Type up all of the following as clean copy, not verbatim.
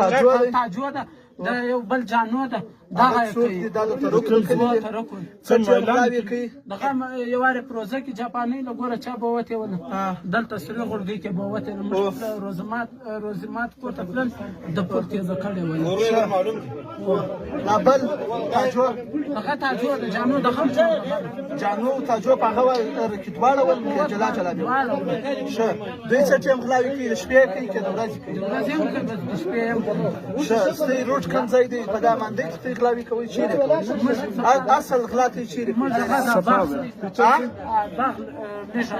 تاجو دی. تاجو ده، دا یو بل جانو ده، دغه هغه څوک دي؟ دا د ترکو د کلي دي. ترکو. څه ټیم غلاوې کوي؟ دغه یوارې پروزه کې جاپانۍ له ګوره چا به وتې ونه، دلته سرې غورګۍ کې به وتې. موږ روزمات کور ته تلل، د پور تېزه کړې وه. دا بل تاجو؟ دغه تاجو د جانو د هم. جانو او تاجو په هغه کې دواړه ول که جلا جلا دي؟ ښه، دوی څه ټیم غلاوې کوي؟ د شپې کوي که د ورځې کوي؟ د ورځې هم کوي، بس د شپې هم کوي. ښه، ستاسو روټ کوم ځای دی؟ په دا باندې چې غلاوې کوي، چیرې کوي؟ اصل غلا ته چیرې موږ کوي؟ هغه د باغ ها؟ باغ نشه.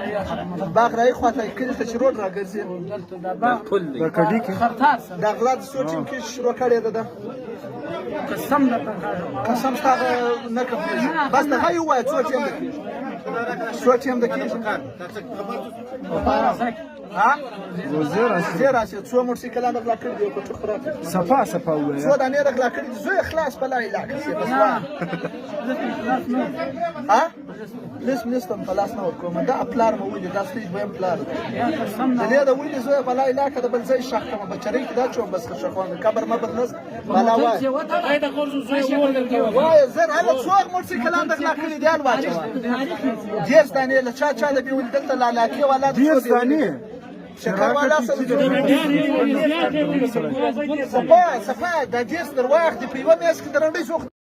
باغ راي خواته کلي ته چې روډ راګرځي؟ دلته د باغ پل دی. دا کډی کې. خرتار سره. دا غلا د څو ټیم کې شروع کړې ده؟ ده قسم درته کاږم. قسم ستا نه کوم، بس دغه یو وایه، څو ټیم د کېږي؟ څو ټیم د کېږي؟ ها؟ روزه راسي. زه راسي. څو موټرسایکلان غلا کړي دي؟ په ټوخ راکړي. صفا صفا ووایه. څو دانې غلا کړي دي؟ زوی خلاص په لا اله کسي بس وایه. ها، لیس ملستم په لاس نه ورکوم. دا پلار مو ولي؟ دا ستیج دویم پلار دی. قسم. د دې د ولي زوی په لا اله کده بل ځای شخ کوم بچری کې دا چوم، بس شخوان قبر مبر نس بالا وای وای زر هله. څوک موټرسایکلان د غلا کړي دي؟ واچوه 30 دانې له چا چا د بیول دلته لالاکې والا د 30 دانې. شکر والا سره. صفا صفا، دا 30 درواغ دي. په یوه میاشت کې د رنډۍ څوک